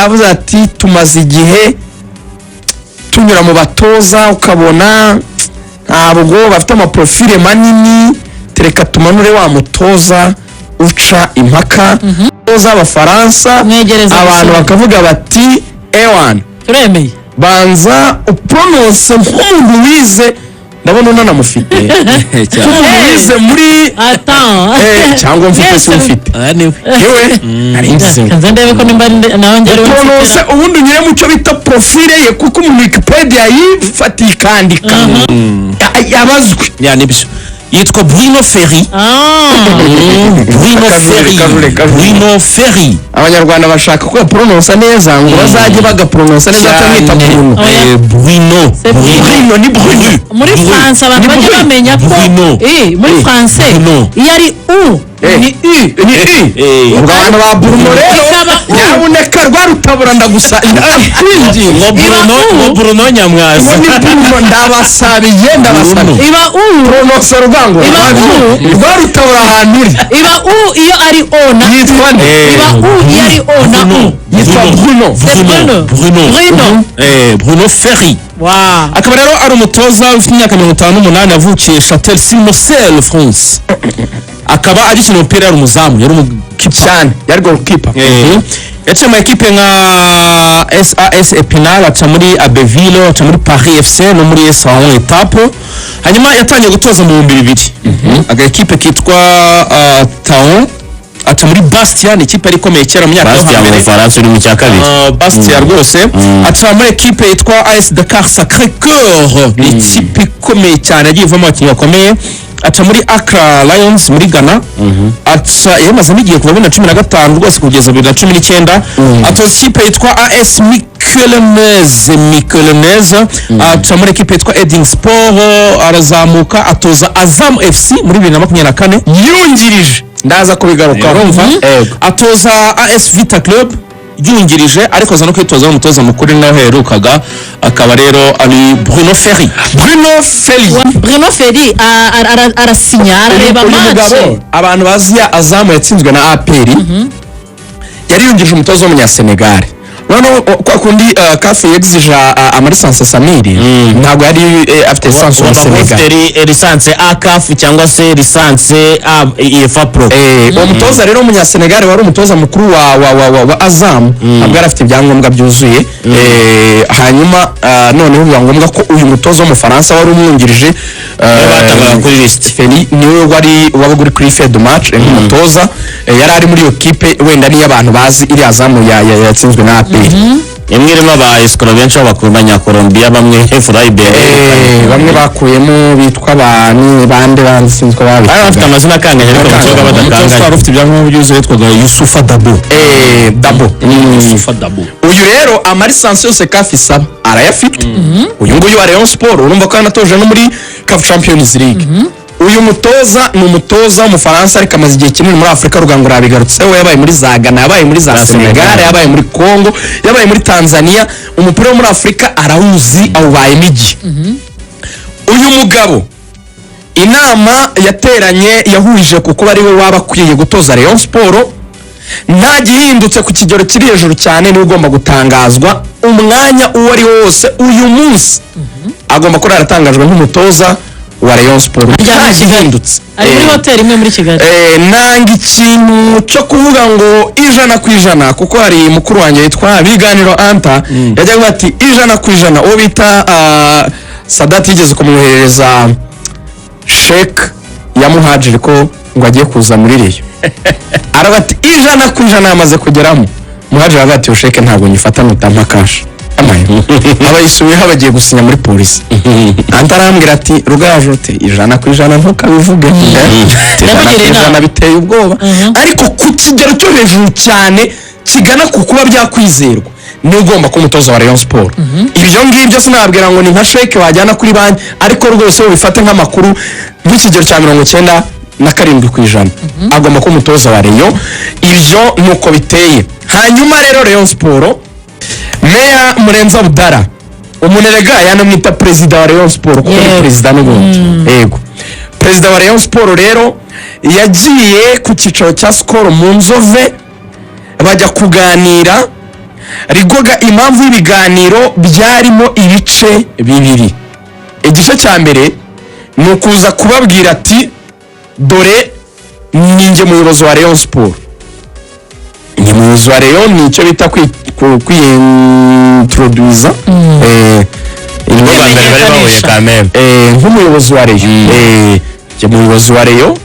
Yavuze ati: "Tumaze igihe tunyura mu batoza, ukabona ntabwo bafite ama profile manini. Tereka tumanure wa mutoza uca impaka, toza Abafaransa." Mwegereza Abantu gusoma. bakavuga bati: "Ewan, Turemeye." Banza upronounce nk'umuntu wize. Ndabona unanamufite nk'umuntu wize muri Attends. Cyangwa mfite si ufite. Aya niwe. Yewe, nari ngize ngo Kanze ndebe ko nimba nawe njye ari we upronounce, mfite. Ubundi unyure mu cyo bita profile ye, kuko umuntu Wikipedia yifatiye ikandika yabazwe. Ya, nibyo, yitwa Bruno Ferry. Ah. Bruno Kajure, Ferry. kajure, kajure. Bruno Ferry. Abanyarwanda bashaka ko bapronounce neza, ngo bazajye bagapronounce neza, batamwita Bruno. Oya. Bruno. C'est Bruno, ni Bruno. Muri Bru. France abantu Ni bajya Bru. bamenya ko Bruno. Muri français Bruno. iyo ari u ni u. Ni i. Ubwo abantu ba Bruno rero, Ikaba U. nyabuneka, Rwarutabura, ndagusa, ndakwinginze. Ngo Bruno, U. ngo Bruno Nyamwaza. Ngo ni Bruno, ndabasabiye, ndabasabiye. Iba u. Pronounce, rugango. Iba U. Rwarutabura, ahantu uri. Iba u iyo ari o na u. Yitwa nde? Iba u iyo ari o na u. Yitwa Bruno. C'est Bruno. Bruno. Bruno. Bruno. Bruno Ferry. Wow. Akaba rero ari umutoza ufite imyaka 58, yavukiye Châtel sur Moselle, France. Akaba agikina umupira yari umuzamu, yari umukipa. Cyane, yari goalkeeper. Yaciye mu ekipe nka SAS Epinal, aca muri Abbeville, aca muri Paris FC no muri AS Rouen Etape. Hanyuma yatangiye gutoza mu 2000 aga ekipe kitwa Thaon, aca muri Bastia, ni ikipe yari ikomeye kera mu myaka yo Bastia mu hambere. Bufaransa uri mu cya kabiri. Bastia rwose. Aca muri ekipe yitwa AS Dakar Sacré Cœur, ni ikipe ikomeye cyane yagiye ivamo abakinnyi bakomeye. Aca muri Accra Lions muri Ghana, aca yamazemo igihe kuva 2015 rwose kugeza 2019. Atoza ikipe yitwa AS Miquelonnaise. Aca muri ekipe yitwa Eding Sport, arazamuka atoza Azam FC muri 2024. Yungirije, ndaza kubigarukaho. Urumva? Yego. Atoza AS Vita Club yungirije, ariko aza no kwitoza n'umutoza mukuru, ni naho yaherukaga. Akaba rero ari Bruno Ferry. Bruno Ferry. Bruno Ferry arasinya, arareba Uyu match. mugabo abantu bazi ya Azamu yatsinzwe na APR, yari yungirije umutoza w'Umunyasenegal. Noneho kwa kundi CAF yegizije ama licence, Samiri ntabwo yari afite licence wa Ugomba kuba Senegal. ufite licence A CAF cyangwa se licence A UEFA Pro. Uwo mutoza rero w'Umunyasenegal wari umutoza mukuru wa Azamu ntabwo yari afite ibyangombwa byuzuye. Hanyuma noneho biba ngombwa ko uyu mutoza w'Umufaransa wari umwungirije, Niwe batangaga kuri liste. Ferry, niwe wari wabaga uri kuri feuille de match nk'umutoza. Yari ari muri iyo kipe, wenda niyo abantu bazi iriya Azamu yatsinzwe na APR. Imwe irimo aba escroc benshi b'Abanyakolombiya bamwe Freiburg. Bamwe bakuyemo bitwa ba ni bande banzi, sinzi ko Bari bafite babitaga. amazina akanganye, ariko mu kibuga Umutoza badakanganye. wari ufite ibyangombwa byuzuye yitwaga Yusufa Dabo. Dabo. Yusufa Dabo. Uyu rero ama licence yose CAF isaba arayafite. Uyu nguyu wa Rayon Sport, urumva ko yanatoje no muri CAF Champions League. Uyu mutoza ni umutoza w'Umufaransa, ariko amaze igihe kinini muri Afurika. Rugango yabigarutseho, yabaye muri za Ghana, yabaye muri za Za Senegal, Senegal. yabaye muri Congo, yabaye muri Tanzania. Umupira wo muri Afurika arawuzi, awubayemo igihe. Uyu mugabo inama yateranye yahurije ku kuba ari we waba akwiye gutoza Rayon Sport. Nta gihindutse, ku kigero kiri hejuru cyane niwe ugomba gutangazwa umwanya uwo ari wo wose. Uyu munsi agomba kuba yaratangajwe nk'umutoza wa Rayon Sport, Ajyana nta i Kigali. gihindutse. Ari muri hoteli imwe muri Kigali. Nanga ikintu cyo kuvuga ngo 100%, kuko hari mukuru wanjye witwa Biganiro Anta yajyaga avuga ati 100%. Uwo bita Sadati yigeze kumwoherereza sheke ya Muhajiri ko ngo agiye kuza muri Rayon, aravuga ati 100% yamaze kugeramo. Muhajiri aravuga ati: "Iyo sheke ntabwo nyifata nutampa cash." Aba yisubiyeho, bagiye gusinya muri Polisi. Anta arambwira ati: "Rugaju, uti 100% ntukabivuge, ijana ku Ndamugiriye ijana inama. biteye ubwoba." Ariko ku kigero cyo hejuru cyane kigana ku kuba byakwizerwa, niwe ugomba kuba umutoza wa Rayon Sport. Ibyo ngibyo sinabwira ngo ni nka sheke wajyana kuri banki, ariko rwose ubifate nk'amakuru nk'ikigero cya 97% agomba kuba umutoza wa Rayon. Ibyo ni uko biteye. Hanyuma rero Rayon Sport, Meya Murenzi Abdallah, umunerega yanamwita perezida wa Rayon Sport kuko ni perezida n'ubundi. Yego, perezida wa Rayon Sport rero yagiye ku cyicaro cya Skol mu Nzove, bajya kuganira. Rigoga, impamvu y'ibiganiro byarimo ibice bibiri. Igice cya mbere ni ukuza kubabwira ati: "Dore ninjye muyobozi wa Rayon Sport, ni muyobozi wa Rayon." Ni icyo bita kwiyintroduza. Ubwo bwa mbere bari bahuye kameme. Nk'umuyobozi wa Rayon, njye muyobozi wa Rayon,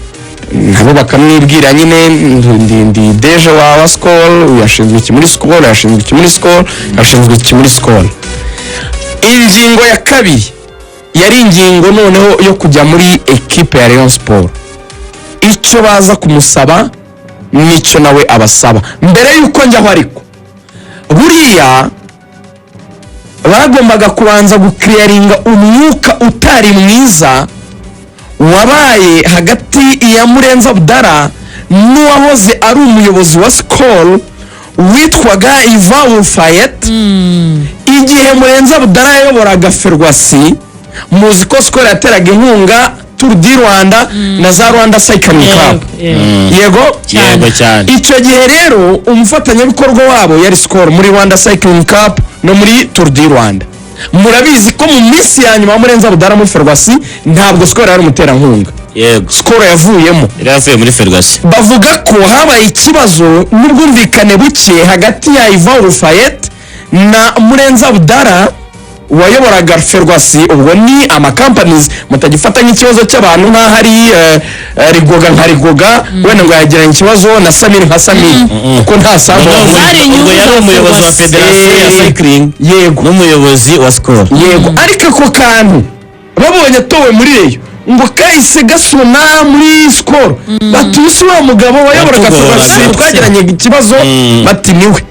nabo bakamwibwira nyine: ndi DG wa Skol, yashinzwe iki muri Skol, yashinzwe iki muri Skol, yashinzwe iki muri Skol. Ingingo ya kabiri yari ingingo noneho yo kujya muri ekipe ya Rayon Sport, icyo baza kumusaba n'icyo nawe abasaba. Mbere y'uko njyaho ariko, buriya bagombaga kubanza gukiriyaringa umwuka utari mwiza wabaye hagati ya Murenzi Abdallah n'uwahoze ari umuyobozi wa Skol witwaga Ivan Fayet. Igihe Murenzi Abdallah yayoboraga Ferwacy, muzi ko Skol yateraga inkunga Tour du Rwanda na za Rwanda Cycling Club. Yego. Yego cyane. Icyo gihe rero umufatanyabikorwa wabo yari Skol muri Rwanda Cycling Cup no muri Tour du Rwanda. Murabizi ko mu minsi ya nyuma Murenzi Abdallah muri Ferwacy, ntabwo Skol yari umuterankunga. Skol yavuyemo. Yari yavuye muri Ferwacy. Bavuga ko habaye ikibazo n'ubwumvikane buke hagati ya Ivan Rufayet na Murenzi Abdallah wayoboraga Ferwacy. Ubwo ni amakampanizi mutagifata nk'ikibazo cy'abantu, nk'aho ari Rigoga nka Rigoga wenda ngo yagiranye ikibazo na Samiri nka Samiri, kuko nta sambu. Zari inyungu Ubwo yari za umuyobozi wa Ferwacy. federasiyo ya cycling n'umuyobozi wa Skol. Yego, ariko ako kantu babonye atowe muri Rayon ngo kahise gasona muri Skol, bati: "Uyu si wa mugabo wayoboraga Yatugoraga. Ferwacy twagiranye ikibazo?" Bati: "Niwe."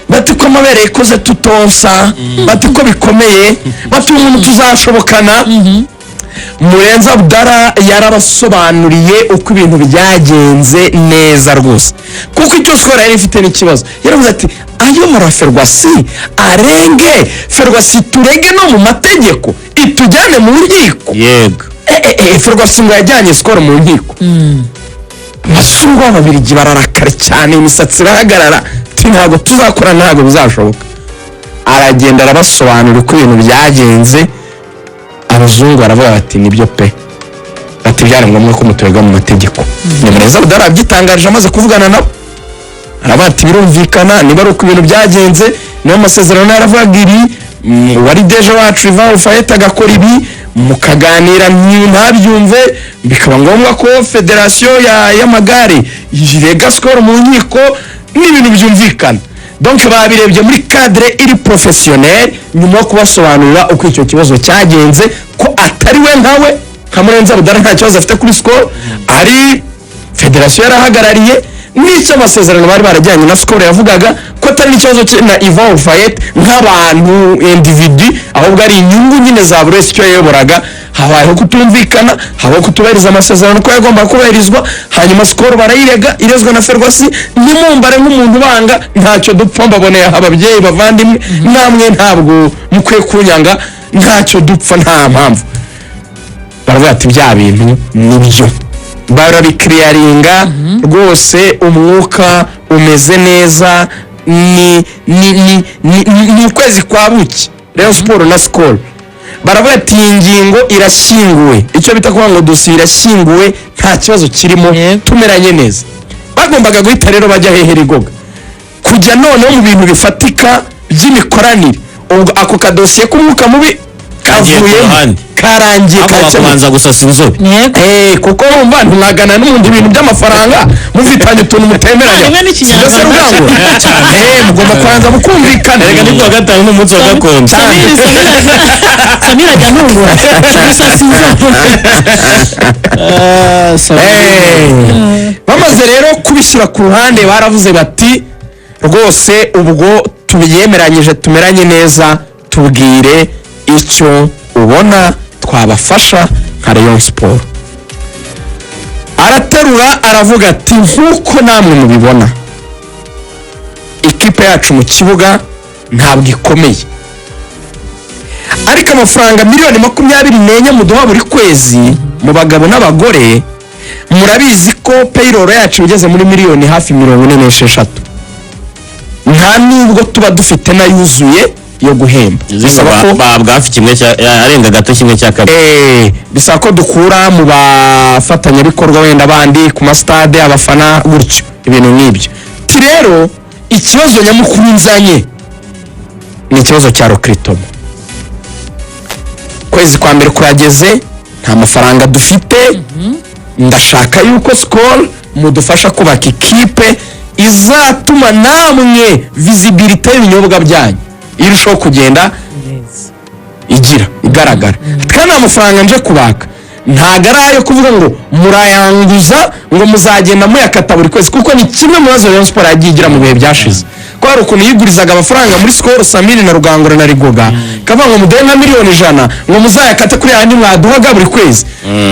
Bati: "Ko amabere ikoze tutonsa?" Bati: "Ko bikomeye?" Bati: "Umuntu tuzashobokana?" Murenzi Abdallah yarabasobanuriye uko ibintu byagenze neza rwose, kuko icyo Skol yari ifite n'ikibazo, yaravuze ati: "Ayobora Ferwacy arenge Ferwacy, turege no mu mategeko, itujyane mu nkiko." Ferwacy ngo yajyanye Skol mu nkiko. Abazungu b'Ababirigi bararakara cyane, imisatsi irahagarara, ati: "Ntabwo tuzakora, ntabwo bizashoboka." Aragenda arabasobanurira uko ibintu byagenze, abazungu baravuga bati: "Nibyo pe." Bati: "Byari ngombwa ko muturega mu mategeko." Ni Murenzi Abdallah yabyitangarije amaze kuvugana nabo, aravuga ati: "Birumvikana, niba ari uko ibintu byagenze, niyo amasezerano yaravugaga ibi, wari DG wacu Ivan Fayet agakora ibi, mukaganira ntabyumve, bikaba ngombwa ko federasiyo y'amagare irega Skol mu nkiko, n'ibintu byumvikana." Donc babirebye muri cadre iri professionnel, nyuma yo kubasobanurira uko icyo kibazo cyagenze, ko atari we nkawe nka Murenzi Abdallah nta kibazo afite kuri Skol, ari federasiyo yarahagarariye, n'icyo amasezerano bari barajyanye na Skol yavugaga, ko atari n'ikibazo cye na Ivan Fayet nk'abantu individu, ahubwo ari inyungu nyine za buri wese icyo yayoboraga. Habayeho kutumvikana, habaho kutubahiriza amasezerano ko yagomba kubahirizwa, hanyuma Skol barayirega, irezwa na Ferwacy. Ntimumbare nk'umuntu ubanga, ntacyo dupfa. Mbaboneye ababyeyi bavandimwe, namwe ntabwo mukwiye kunyanga, ntacyo dupfa, nta mpamvu. Baravuga ati: "Bya bintu nibyo." Barabikiriyaringa rwose, umwuka umeze neza. Ni ukwezi kwa buki Rayon Sport na Skol baravuga ati: "Iyi ngingo irashyinguwe." Icyo bita kuvuga ngo dosiye irashyinguwe, nta kibazo kirimo, tumeranye neza. Bagombaga guhita rero bajya hehe? Rigoga, kujya noneho mu bintu bifatika by'imikoranire. Ubwo ako kadosiye k'umwuka mubi Kagiye ku kavuyemo, ruhande. karangiye, Agomba kakemutse. kubanza gusasa inzobe. Kuko urumva ntimwagana n'umuntu ibintu by'amafaranga mufitanye utuntu mutemeranya. Rimwe n'ikinyarwanda. Sibyo se Rugango? Mugomba kubanza mukumvikana. Erega ni kuwa gatanu, ni umunsi wa gakondo. Samiri ajya ntungura gusasa inzobe. Bamaze rero kubishyira ku ruhande, baravuze bati: "Rwose ubwo tubyemeranyije, tumeranye neza, tubwire icyo ubona twabafasha nka Rayon Sport." Araterura aravuga ati: "Nk'uko namwe mubibona, ikipe yacu mu kibuga ntabwo ikomeye, ariko amafaranga miliyoni 24 muduha buri kwezi mu bagabo n'abagore, murabizi ko payroll yacu igeze muri miliyoni hafi 46." Nta nubwo tuba dufite n'ayuzuye yo guhemba. Bisaba ko Bahabwa hafi kimwe cya, arenga gato kimwe cya kabiri. Bisaba ko dukura mu bafatanyabikorwa, wenda bandi ku masitade, abafana, gutyo, ibintu nk'ibyo. Ati rero ikibazo nyamukuru nzanye ni ikibazo cya recrutement. Kwezi kwa mbere kurageze, nta mafaranga dufite. Ndashaka yuko Skol mudufasha kubaka ikipe izatuma namwe visibilité y'ibinyobwa byanyu irushaho kugenda igira igaragara. Kandi amafaranga nje kubaka ntabwo ari ayo kuvuga ngo murayanguza, ngo muzagenda muyakata buri kwezi, kuko ni kimwe mu bibazo Rayon Sport yagiye igira mu bihe byashize, ko hari ukuntu yigurizaga amafaranga muri Skol, Samiri na Rugangura na Rigoga, kavuga ngo muduhe nka miliyoni 100, ngo muzayakate kuri yandi mwaduhaga buri kwezi.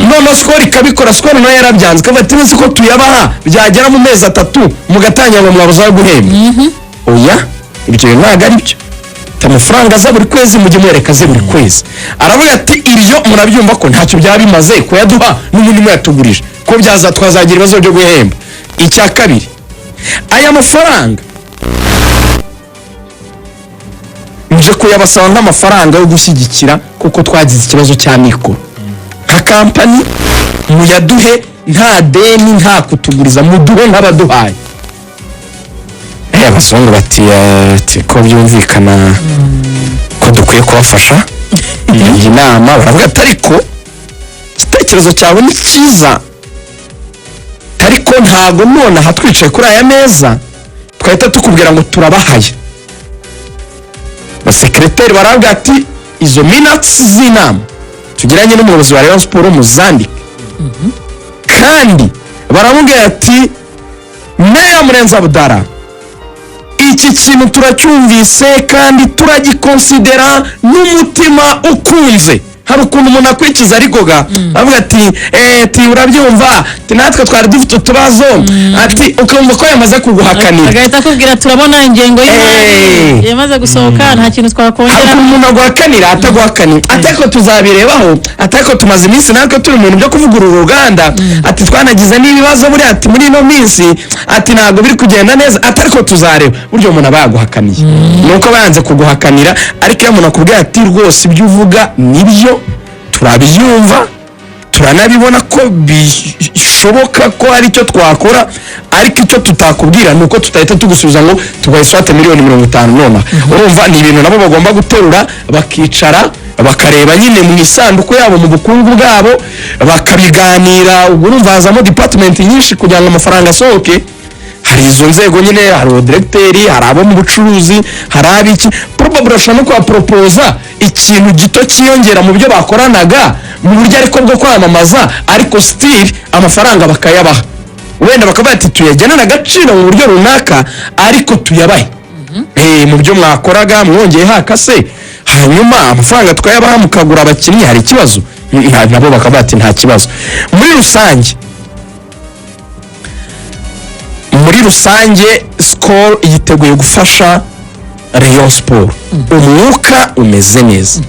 Noneho Skol ikabikora, Skol nayo yarabyanze, ikavuga ati: "Nzi ko tuyabaha, byagera mu mezi 3 mugatangira ngo mwabuze ayo guhemba." Oya, ibyo bintu ntabwo ari byo. Ati amafaranga aza buri kwezi, mujye mwereka aze buri kwezi. Aravuga ati ibyo murabyumva ko ntacyo byaba bimaze kuyaduha n'ubundi muyatugurije, ko byaza twazagira ibibazo byo guhemba. Icya kabiri, aya mafaranga nje kuyabasaba nk'amafaranga yo gushyigikira, kuko twagize ikibazo cya mikoro nka kampani. Muyaduhe nta deni, nta kutuguriza, muduhe nk'abaduhaye. Abazungu bati ati ko byumvikana ko dukwiye kubafasha iyi nama. Baravuga ati ariko igitekerezo cyawe ni cyiza, ariko ntabwo nonaha twicaye kuri aya meza twahita tukubwira ngo turabahaye. Basekereteri baravuga ati izo minutes z'inama tugiranye n'umuyobozi wa Rayon Sport muzandike. Kandi baramubwira ati: "Meya Murenzi Abdallah, iki kintu turacyumvise kandi turagikonsidera n'umutima ukunze." Hari ukuntu umuntu akurikiza arigoga avuga ati ati urabyumva, ati natwe twari dufite utubazo, ati ukumva ko yamaze kuguhakanira. Agahita akubwira: "Turabona ingengo y'imari yamaze gusohoka, nta kintu Hari twakongera." ukuntu umuntu aguhakanira ataguhakanira, ati ariko tuzabirebaho, ati ariko tumaze iminsi natwe turi mu bintu byo kuvugurura uruganda, ati twanagize n'ibibazo buriya, ati muri ino minsi, ati ntabwo biri kugenda neza, ati ariko tuzareba. Burya umuntu aba yaguhakaniye ni uko aba yanze kuguhakanira. Ariko iyo umuntu akubwira ati rwose ibyo uvuga nibyo, turabyumva, turanabibona ko bishoboka ko hari icyo twakora, ariko icyo tutakubwira ni uko tutahita tugusubiza ngo tubaye swate miliyoni 50 nonaha. Urumva ni ibintu nabo bagomba guterura, bakicara, bakareba nyine mu isanduku yabo, mu bukungu bwabo, bakabiganira. Ubwo urumva hazamo department nyinshi kugira ngo amafaranga asohoke. Hari izo nzego nyine, hari udiregiteri, hari abo mu bucuruzi, hari abiki. Probably bashobora no kuhaporopoza ikintu gito cyiyongera mu byo bakoranaga mu buryo ariko bwo kwamamaza, ariko still amafaranga bakayabaha. Wenda bakavuga ati tuyagenane agaciro mu buryo runaka, ariko tuyabahe. Mu byo mwakoraga mwongeye hakase, hanyuma amafaranga tukayabaha, mukagura abakinnyi, hari ikibazo? Nabo bakavuga ati nta kibazo. Muri rusange Skol yiteguye gufasha Rayon Sport, umwuka umeze neza.